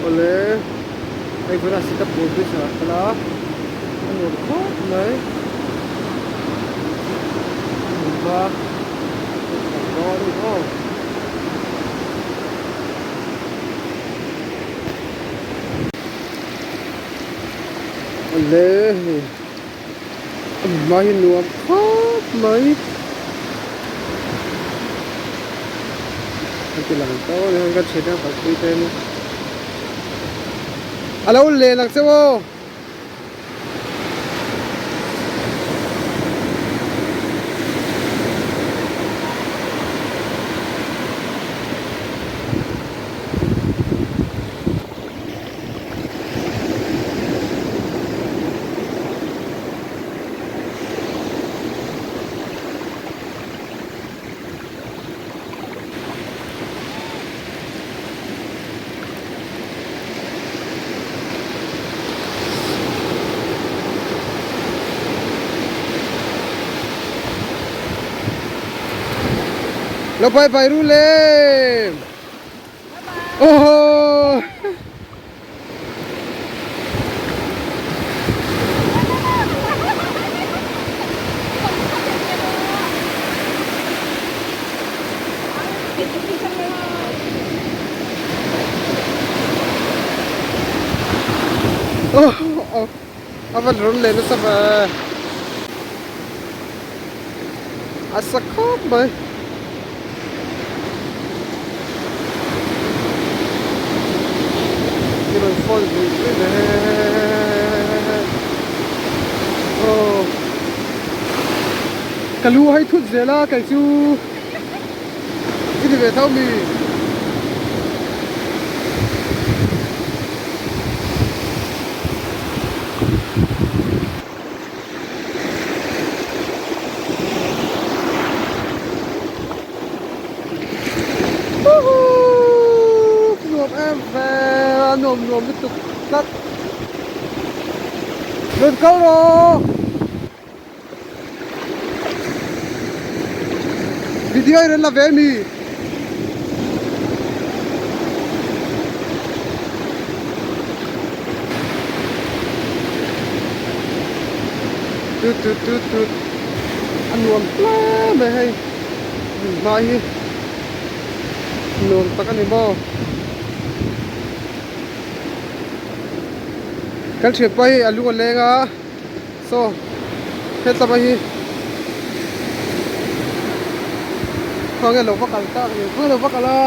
Awle hei tunah Sitapur bridge ah kal a a nuam khawp mai a nuam a kan dawn a ni aw. Awle hei a hma hi nuam khawp mai an ti lang dawn a ka thian te kalpui te ania a lo len ang che aw. Lo bye bye ru le. Aww. Aw a van rawn leh nasa ve a sa khawp mai. I rawn phone zui zui mai hehehehehehe aw ka lu a hai thut zel a kei chu i ni ve tho mi. Woohoo! Nuam em ve a nuam nuam lutuk tlat. Rawn kal rawh! Video i rawn la ve mi? Tut tut tut tut a nuam hle mai hei hmun hma hi nuam tak a ni maw kan thianpa hi a lung a leng a saw hetlama hi khawnge lo va kal tak ni khawnge lo va kal a.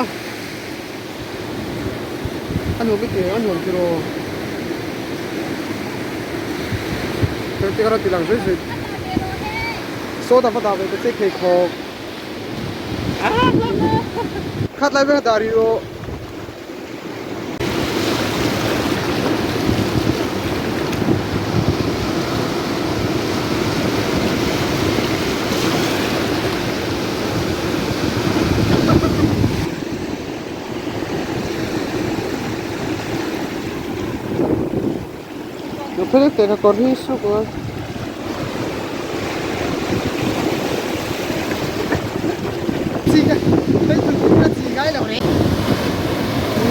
A nuam i ti a nuam tiraw Thirty kha ti lang zui zui Sawta va dah ve ta che pheikhawk Khat lai vek a dah rih rawh.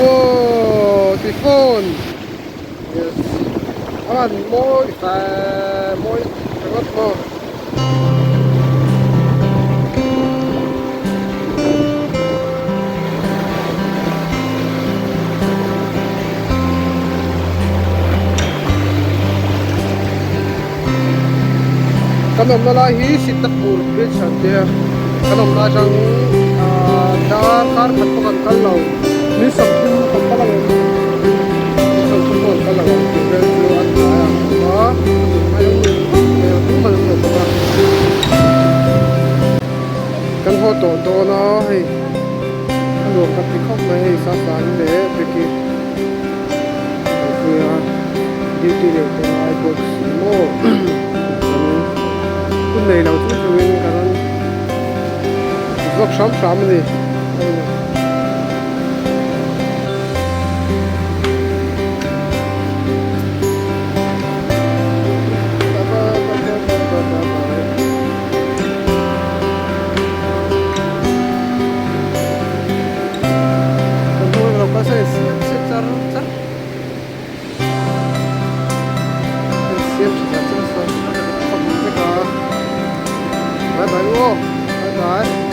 Wow tiphone yes a van mawi fe mawi ringawt maw. Kan awmna lai hi Sitapur bridge an tia kan awmna atang ah darkar khat pawh kan kal lo ni sawmthum kan kal ang em ni sawmthum pawh kan kal lo ang tih vel chu a hnai a awm a a hnung mai a awm lo bawk a kan haw tawh dawn a hei a nuam ka ti khawp mai hei sasang leh Becky an pui a duty leh te ngai bawk si maw chuanin hun nei lo chung chungin ka rawn vlog hram hram a ni. Bye bye u aw. Bye bye.